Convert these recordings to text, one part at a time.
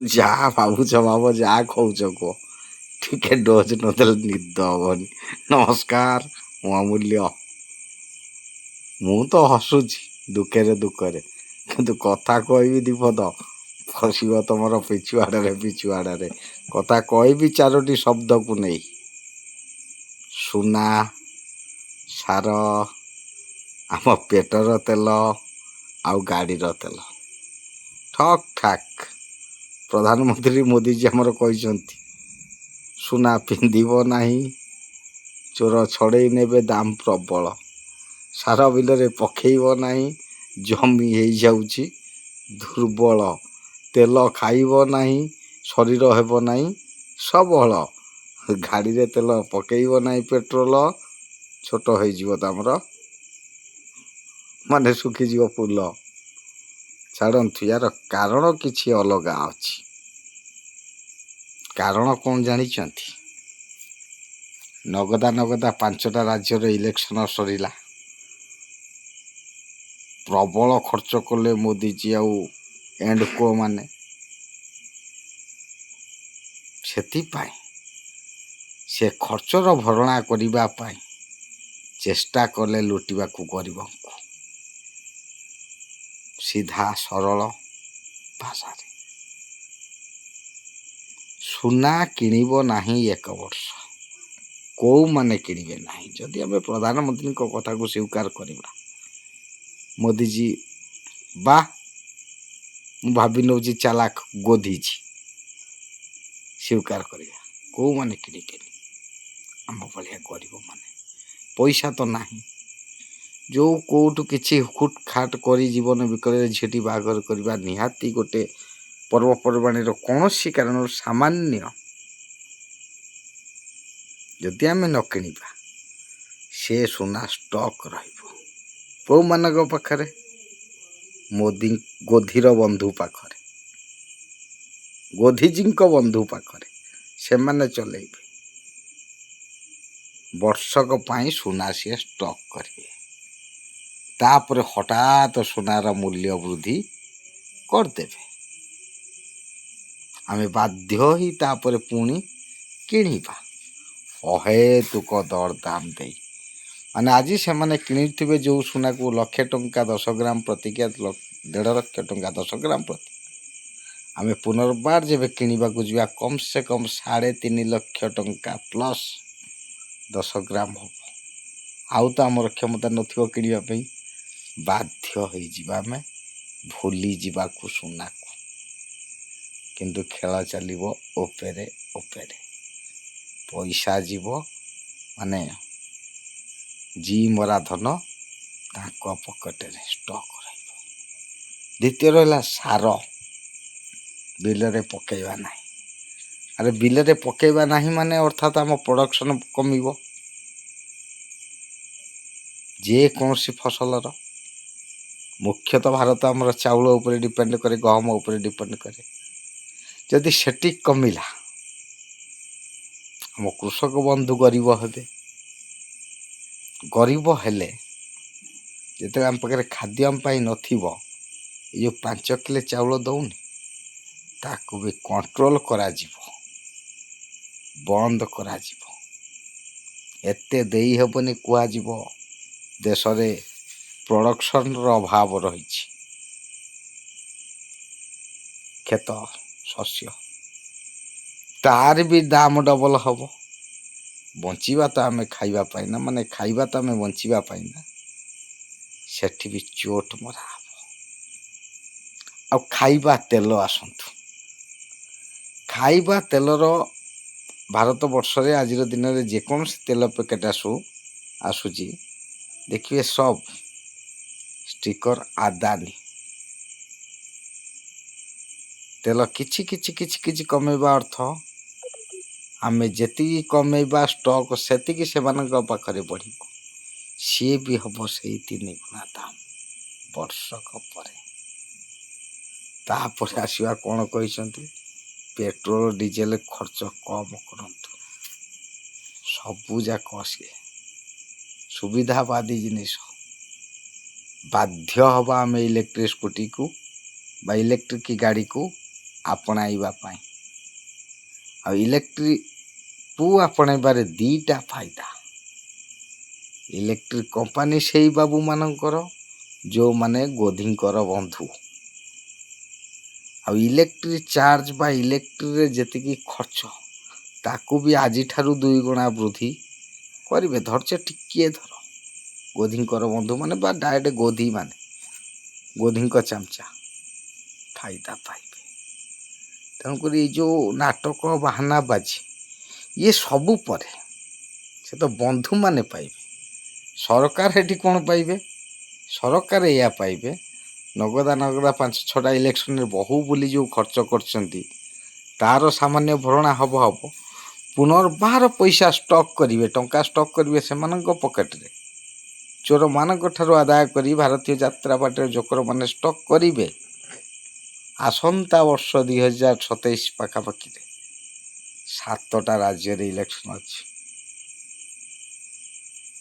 ଯାହା ଭାବୁଛ ଭାବ, ଯାହା କହୁଛ କୁହ, ଟିକେ ଡୋଜ୍ ନଦେଲେ ନିଦ ହବନି। ନମସ୍କାର, ମୁଁ ଅମୂଲ୍ୟ। ମୁଁ ତ ହସୁଛି ଦୁଃଖରେ ଦୁଃଖରେ, କିନ୍ତୁ କଥା କହିବି ଦିପଦ ଫସିବ ତମର ପିଛୁଆଡ଼ରେ ପିଛୁଆଡ଼ରେ। କଥା କହିବି ଚାରୋଟି ଶବ୍ଦକୁ ନେଇ: ସୁନା, ସାର, ଆମ ପେଟର ତେଲ ଆଉ ଗାଡ଼ିର ତେଲ। ଠକ୍ ଠାକ୍ ପ୍ରଧାନମନ୍ତ୍ରୀ ମୋଦିଜୀ ଆମର କହିଛନ୍ତି, ସୁନା ପିନ୍ଧିବ ନାହିଁ, ଚୋର ଛଡ଼େଇ ନେବେ, ଦାମ ପ୍ରବଳ। ସାର ବିଲରେ ପକେଇବ ନାହିଁ, ଜମି ହେଇଯାଉଛି ଦୁର୍ବଳ। ତେଲ ଖାଇବ ନାହିଁ, ଶରୀର ହେବ ନାହିଁ ସବଳ। ଗାଡ଼ିରେ ତେଲ ପକେଇବ ନାହିଁ ପେଟ୍ରୋଲ, ଛୋଟ ହେଇଯିବ ତମର, ମାନେ ଶୁଖିଯିବ ଫୁଲ। ଛାଡ଼ନ୍ତୁ, ୟାର କାରଣ କିଛି ଅଲଗା ଅଛି। କାରଣ କ'ଣ ଜାଣିଛନ୍ତି? ନଗଦା ନଗଦା 5ଟା ରାଜ୍ୟର ଇଲେକ୍ସନ ସରିଲା। ପ୍ରବଳ ଖର୍ଚ୍ଚ କଲେ ମୋଦିଜୀ ଆଉ ଏଣ୍ଡ କୋ ମାନେ। ସେଥିପାଇଁ ସେ ଖର୍ଚ୍ଚର ଭରଣା କରିବା ପାଇଁ ଚେଷ୍ଟା କଲେ ଲୁଟିବାକୁ ଗରିବଙ୍କୁ। ସିଧା ସରଳ ଭାଷାରେ, ସୁନା କିଣିବ ନାହିଁ ଏକ ବର୍ଷ। କୋଉମାନେ କିଣିବେ ନାହିଁ? ଯଦି ଆମେ ପ୍ରଧାନମନ୍ତ୍ରୀଙ୍କ କଥାକୁ ସ୍ୱୀକାର କରିବା, ମୋଦିଜୀ ବା ମୁଁ ଭାବି ନେଉଛି ଚାଲାକ ଗୋଧିଜୀ, ସ୍ୱୀକାର କରିବା, କୋଉମାନେ କିଣିବେନି? ଆମ ଭଳିଆ ଗରିବମାନେ। ପଇସା ତ ନାହିଁ। ଯେଉଁ କେଉଁଠୁ କିଛି ଖୁଟ ଖାଟ କରି ଜୀବନ ବିକଳରେ ଝିଅଟି ବାହାଘର କରିବା ନିହାତି ଗୋଟେ ପର୍ବପର୍ବାଣୀର କୌଣସି କାରଣରୁ ସାମାନ୍ୟ ଯଦି ଆମେ ନ କିଣିବା, ସେ ସୁନା ଷ୍ଟକ୍ ରହିବ କେଉଁମାନଙ୍କ ପାଖରେ? ମୋଦି ଗୋଧିର ବନ୍ଧୁ ପାଖରେ, ଗୋଧିଜୀଙ୍କ ବନ୍ଧୁ ପାଖରେ। ସେମାନେ ଚଲେଇବେ। ବର୍ଷକ ପାଇଁ ସୁନା ସିଏ ଷ୍ଟକ୍ କରିବେ। ତାପରେ ହଠାତ୍ ସୁନାର ମୂଲ୍ୟ ବୃଦ୍ଧି କରିଦେବେ। ଆମେ ବାଧ୍ୟ ହୋଇ ତାପରେ ପୁଣି କିଣିବା ଅହେତୁକ ଦରଦାମ ଦେଇ। ମାନେ ଆଜି ସେମାନେ କିଣିଥିବେ ଯେଉଁ ସୁନାକୁ ଲକ୍ଷେ ଟଙ୍କା 10 ଗ୍ରାମ ପ୍ରତିକିଆ, 1.5 ଲକ୍ଷ ଟଙ୍କା 10 ଗ୍ରାମ ପ୍ରତି, ଆମେ ପୁନର୍ବାର ଯେବେ କିଣିବାକୁ ଯିବା, କମ୍ ସେ କମ୍ 3.5 ଲକ୍ଷ ଟଙ୍କା ପ୍ଲସ୍ 10 ଗ୍ରାମ ହେବ। ଆଉ ତ ଆମର କ୍ଷମତା ନଥିବ କିଣିବା ପାଇଁ। ବାଧ୍ୟ ହେଇଯିବା ଆମେ ଭୁଲି ଯିବାକୁ ସୁନାକୁ। କିନ୍ତୁ ଖେଳ ଚାଲିବ ଓପେରେ ଓପେରେ। ପଇସା ଯିବ, ମାନେ ଜି ମରା ଧନ ତାଙ୍କ ପକେଟରେ ଷ୍ଟକ୍ ରହିବ। ଦ୍ୱିତୀୟ ରହିଲା ସାର ବିଲରେ ପକେଇବା ନାହିଁ। ଆରେ, ବିଲରେ ପକେଇବା ନାହିଁ ମାନେ ଅର୍ଥାତ୍ ଆମ ପ୍ରଡ଼କ୍ସନ୍ କମିବ ଯେକୌଣସି ଫସଲର। ମୁଖ୍ୟତଃ ଭାରତ ଆମର ଚାଉଳ ଉପରେ ଡିପେଣ୍ଡ କରେ, ଗହମ ଉପରେ ଡିପେଣ୍ଡ କରେ। ଯଦି ସେଠି କମିଲା, ଆମ କୃଷକ ବନ୍ଧୁ ଗରିବ ହେବେ। ଗରିବ ହେଲେ ଯେତେବେଳେ ଆମ ପାଖରେ ଖାଦ୍ୟ ଆମ ପାଇଁ ନଥିବ, ଏ ଯେଉଁ 5 କିଲୋ ଚାଉଳ ଦେଉନି, ତାକୁ ବି କଣ୍ଟ୍ରୋଲ କରାଯିବ, ବନ୍ଦ କରାଯିବ। ଏତେ ଦେଇ ହେବନି କୁହାଯିବ। ଦେଶରେ ପ୍ରଡ଼କ୍ସନର ଅଭାବ ରହିଛି, କ୍ଷେତ ଶସ୍ୟ, ତାର ବି ଦାମ ଡବଲ ହେବ। ବଞ୍ଚିବା ତ ଆମେ ଖାଇବା ପାଇଁ ନା, ମାନେ ଖାଇବା ତ ଆମେ ବଞ୍ଚିବା ପାଇଁ ନା। ସେଠି ବି ଚୋଟ ମରା ହେବ। ଆଉ ଖାଇବା ତେଲ ଆସନ୍ତୁ। ଖାଇବା ତେଲର ଭାରତ ବର୍ଷରେ ଆଜିର ଦିନରେ ଯେକୌଣସି ତେଲ ପ୍ୟାକେଟ୍ ଆସୁଛି, ଦେଖିବେ ସବ ଷ୍ଟିକର ଆଦାନୀ। ତେଲ କିଛି କିଛି କିଛି କିଛି କମେଇବା ଅର୍ଥ ଆମେ ଯେତିକି କମେଇବା, ଷ୍ଟକ୍ ସେତିକି ସେମାନଙ୍କ ପାଖରେ ବଢ଼ିବ। ସିଏ ବି ହେବ ସେଇ 3 ଗୁଣା ଦାମ ବର୍ଷକ ପରେ। ତାପରେ ଆସିବା, କ'ଣ କହିଛନ୍ତି? ପେଟ୍ରୋଲ ଡିଜେଲ ଖର୍ଚ୍ଚ କମ କରନ୍ତୁ। ସବୁ ଯାକ ସିଏ ସୁବିଧାବାଦୀ ଜିନିଷ। ବାଧ୍ୟ ହେବା ଆମେ ଇଲେକ୍ଟ୍ରିକ୍ ସ୍କୁଟିକୁ ବା ଇଲେକ୍ଟ୍ରିକ୍ ଗାଡ଼ିକୁ ଆପଣାଇବା ପାଇଁ। ଆଉ ଇଲେକ୍ଟ୍ରିକୁ ଆପଣେଇବାରେ ଦୁଇଟା ଫାଇଦା। ଇଲେକ୍ଟ୍ରିକ୍ କମ୍ପାନୀ ସେଇ ବାବୁମାନଙ୍କର ଯେଉଁମାନେ ଗୋଧିଙ୍କର ବନ୍ଧୁ, ଆଉ ଇଲେକ୍ଟ୍ରିକ୍ ଚାର୍ଜ ବା ଇଲେକ୍ଟ୍ରିରେ ଯେତିକି ଖର୍ଚ୍ଚ ତାକୁ ବି ଆଜିଠାରୁ 2 ଗୁଣା ବୃଦ୍ଧି କରିବେ। ଧୈର୍ଯ୍ୟ ଟିକିଏ ଧର। ଗୋଧିଙ୍କର ବନ୍ଧୁମାନେ ବା ଡାଇରେକ୍ଟ ଗୋଧିମାନେ, ଗୋଧିଙ୍କ ଚାମଚା ଫାଇଦା ପାଇବେ। ତେଣୁକରି ଏଇ ଯେଉଁ ନାଟକ ବାହାନାବାଜି ଇଏ ସବୁ ପରେ ସେ ତ ବନ୍ଧୁମାନେ ପାଇବେ। ସରକାର ଏଠି କ'ଣ ପାଇବେ? ସରକାର ଏଇଆ ପାଇବେ, ନଗଦା ନଗଦା ପାଞ୍ଚ ଛଅଟା ଇଲେକ୍ସନରେ ବହୁ ବୋଲି ଯେଉଁ ଖର୍ଚ୍ଚ କରିଛନ୍ତି ତାର ସାମାନ୍ୟ ଭରଣା ହେବ ହେବ, ପୁନର୍ବାର ପଇସା ଷ୍ଟକ୍ କରିବେ, ଟଙ୍କା ଷ୍ଟକ୍ କରିବେ ସେମାନଙ୍କ ପକେଟରେ। ଚୋରମାନଙ୍କ ଠାରୁ ଆଦାୟ କରି ଭାରତୀୟ ଯାତ୍ରା ପାର୍ଟିର ଜୋକରମାନେ ଷ୍ଟକ୍ କରିବେ। ଆସନ୍ତା ବର୍ଷ 2027 ପାଖାପାଖିରେ ସାତଟା ରାଜ୍ୟରେ ଇଲେକ୍ସନ୍ ଅଛି,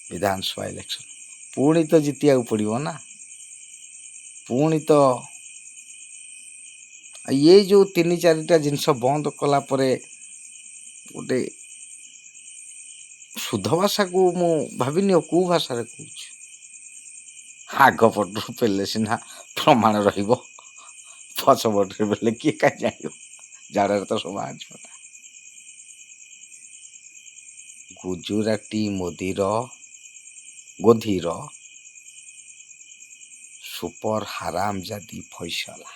ବିଧାନସଭା ଇଲେକ୍ସନ୍। ପୁଣି ତ ଜିତିବାକୁ ପଡ଼ିବ ନା। ପୁଣି ତ ଇଏ ଯେଉଁ ତିନି ଚାରିଟା ଜିନିଷ ବନ୍ଦ କଲା ପରେ ଗୋଟେ ଶୁଦ୍ଧ ଭାଷାକୁ ମୁଁ ଭାବିନିଅ କେଉଁ ଭାଷାରେ କହୁଛି, ଆଗ ପଟରୁ ପେଲେ ସିନା ପ୍ରମାଣ ରହିବ, ପଛ ପଟରେ ପେଲେ କିଏ କାହିଁ ଜାଣିବ? ଜାଡ଼ରେ ତ ସବୁ ବାହାରିଯିବ ନା। ଗୁଜୁରାଟୀ ମୋଦିର ଗୋଧିର ସୁପର ହାରାମଜାଦି ଫଇସଲା।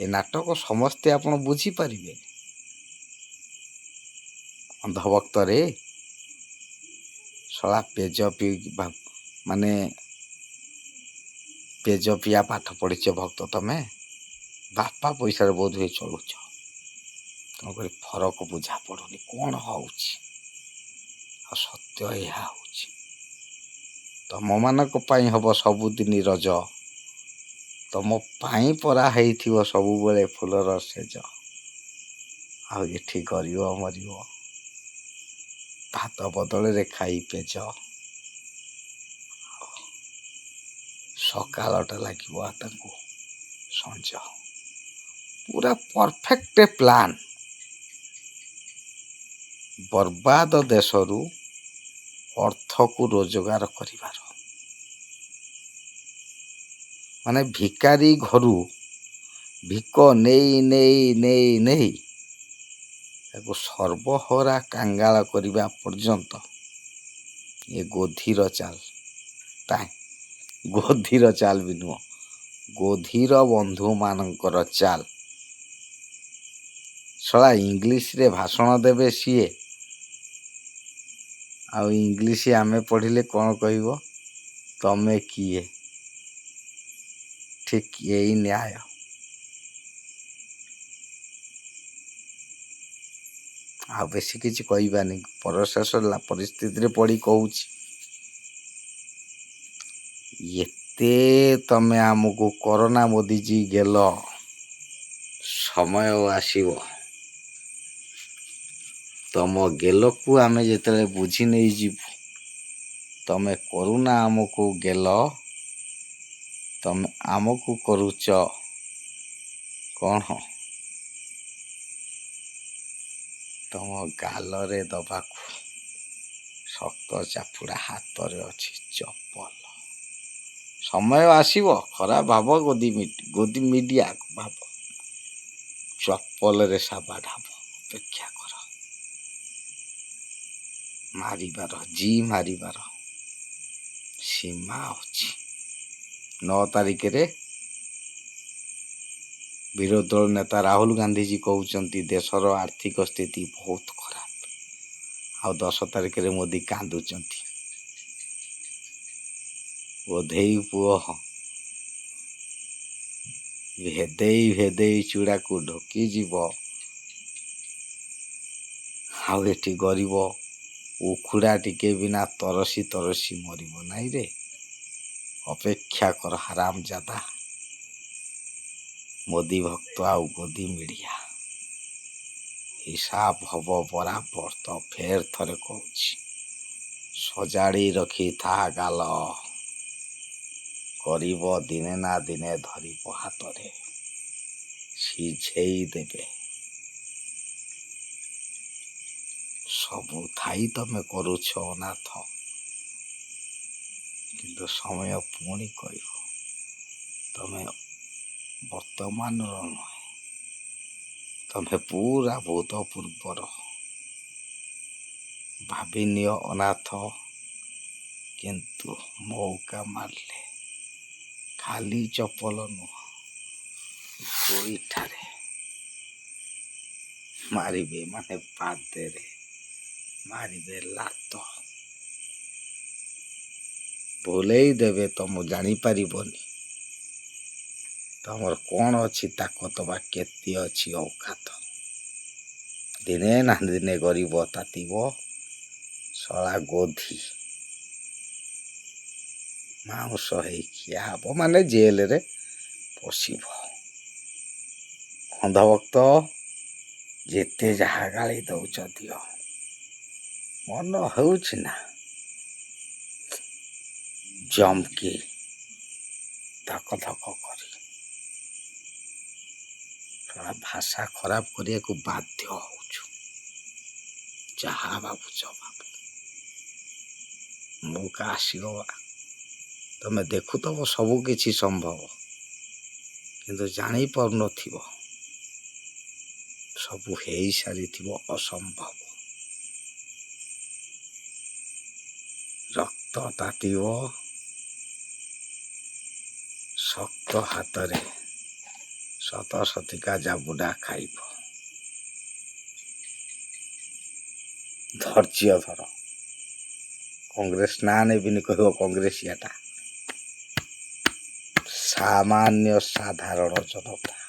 ଏ ନାଟକ ସମସ୍ତେ ଆପଣ ବୁଝିପାରିବେନି। ଅନ୍ଧଭକ୍ତରେ ଶଳା, ପେଜ ପିଇକି ମାନେ ପେଜ ପିଆ ପାଠ ପଢ଼ିଛ ଭକ୍ତ ତମେ, ବାପା ପଇସାରେ ବୋଧ ହୁଏ ଚଳୁଛ। ତେଣୁକରି ଫରକ ବୁଝା ପଡ଼ୁନି କ'ଣ ହେଉଛି। ଆଉ ସତ୍ୟ ଏହା ହେଉଛି, ତମମାନଙ୍କ ପାଇଁ ହବ ସବୁଦିନ ରଜ, ତମ ପାଇଁ ପରା ହେଇଥିବ ସବୁବେଳେ ଫୁଲର ସେଜ। ଆଉ ଏଠି ଗରିବ ମରିବ ଭାତ ବଦଳରେ ଖାଇ ପେଜ। ସକାଳଟା ଲାଗିବ ତାଙ୍କୁ ସଞ୍ଜ। ପୁରା ପରଫେକ୍ଟ ପ୍ଲାନ୍ ବର୍ବାଦ ଦେଶରୁ ଅର୍ଥକୁ ରୋଜଗାର କରିବାର। ମାନେ ଭିକାରୀ ଘରୁ ଭିକ ନେଇ ନେଇ ନେଇ ନେଇ ତାକୁ ସର୍ବହରା କାଙ୍ଗାଳ କରିବା ପର୍ଯ୍ୟନ୍ତ ଏ ଗୋଧିର ଚାଲ। କାଇଁ ଗୋଧିର ଚାଲ ବି ନୁହଁ, ଗୋଧିର ବନ୍ଧୁମାନଙ୍କର ଚାଲ। ଶଳା ଇଂଲିଶରେ ଭାଷଣ ଦେବେ ସିଏ, ଆଉ ଇଂଲିଶ ଆମେ ପଢ଼ିଲେ କ'ଣ କହିବ? ତମେ କିଏ? ଠିକ୍ ଏଇ ନ୍ୟାୟ। ଆଉ ବେଶୀ କିଛି କହିବାନି, ପରଶେଷ ପରିସ୍ଥିତିରେ ପଡ଼ି କହୁଛି। ଏତେ ତମେ ଆମକୁ କରନା ମୋଦିଜୀ ଗେଲ, ସମୟ ଆସିବ ତମ ଗେଲକୁ ଆମେ ଯେତେବେଳେ ବୁଝି ନେଇଯିବୁ। ତମେ କରୁନା ଆମକୁ ଗେଲ, ତମେ ଆମକୁ କରୁଛ କ'ଣ? ତମ ଗାଲରେ ଦବାକୁ ଶକ୍ତ ଚାପୁଡ଼ା, ହାତରେ ଅଛି ଚପଲ। ସମୟ ଆସିବ, ଖରାପ ଭାବ ଗୋଦି ଗୋଦି ମିଡ଼ିଆ ଭାବ, ଚପଲରେ ସାବାଡ଼ ହବ। ଅପେକ୍ଷା କର। ମାରିବାର ଜି ମାରିବାର ସୀମା ଅଛି। 9 ତାରିଖରେ ବିରୋଧୀ ଦଳ ନେତା ରାହୁଲ ଗାନ୍ଧିଜୀ କହୁଛନ୍ତି ଦେଶର ଆର୍ଥିକ ସ୍ଥିତି ବହୁତ ଖରାପ, ଆଉ 10 ତାରିଖରେ ମୋଦି କାନ୍ଦୁଛନ୍ତି। ବୋଧେଇ ପୁଅ ଭେଦେଇ ଭେଦେଇ ଚୂଡ଼ାକୁ ଢୋକିଯିବ, ଆଉ ଏଠି ଗରିବ ଉଖୁଡ଼ା ଟିକେ ବିନା ତରସି ତରସି ମରିବ। ନାଇଁ ରେ, ଅପେକ୍ଷା କର ହାରାମଜାଦା ମୋଦି ଭକ୍ତ ଆଉ ଗୋଦି ମିଡ଼ିଆ, ହିସାବ ହବ ବରାବର। ତ ଫେର ଥରେ କହୁଛି, ସଜାଡ଼ି ରଖିଥା ଗାଲ। ଗରିବ ଦିନେ ନା ଦିନେ ଧରିବ ହାତରେ, ସିଝେଇ ଦେବେ। ସବୁ ଥାଇ ତମେ କରୁଛ ଅନାଥ, କିନ୍ତୁ ସମୟ ପୁଣି କହିବ ତମେ ବର୍ତ୍ତମାନର ନୁହେଁ, ତମେ ପୁରା ଭୂତପୂର୍ବର। ଭାବିନିଅ ଅନାଥ, କିନ୍ତୁ ମଉକା ମାରିଲେ ଖାଲି ଚପଲ ନୁହଁ, ଗୋଇଠାରେ ମାରିବେ, ମାନେ ପାଦରେ ମାରିବେ ଲାତ, ଭୁଲେଇ ଦେବେ। ତମ ଜାଣିପାରିବନି ତମର କ'ଣ ଅଛି ତାକତ ବା କେତେ ଅଛି ଔକାତ। ଦିନେ ନା ଦିନେ ଗରିବ ତାତିବ, ଶଳା ଗୋଧି ମାଉଁସ ହେଇ ଖିଆ ହବ, ମାନେ ଜେଲରେ ପଶିବ। ଅନ୍ଧଭକ୍ତ ଯେତେ ଯାହା ଗାଳି ଦଉଛ ଦିଅ, ମନ ହେଉଛି ନା ଜମକି ଧକ ଧକ କରି ଶଳା ଭାଷା ଖରାପ କରିବାକୁ ବାଧ୍ୟ ହଉଛୁ। ଯାହା ଭାବୁଛ ଭାବ, ମଉକା ଆସିବ, ତମେ ଦେଖୁଥିବ ସବୁ କିଛି ସମ୍ଭବ, କିନ୍ତୁ ଜାଣିପାରୁନଥିବ ସବୁ ହେଇସାରିଥିବ ଅସମ୍ଭବ। ରକ୍ତ ତାତିବ, ଶକ୍ତ ହାତରେ ସତ ସତିକା ଜାବୁଡ଼ା ଖାଇବ। ଧୈର୍ଯ୍ୟ ଧର। କଂଗ୍ରେସ ନାଁ ନେବିନି, କହିବ କଂଗ୍ରେସିଆଟା। ସାମାନ୍ୟ ସାଧାରଣ ଜନତା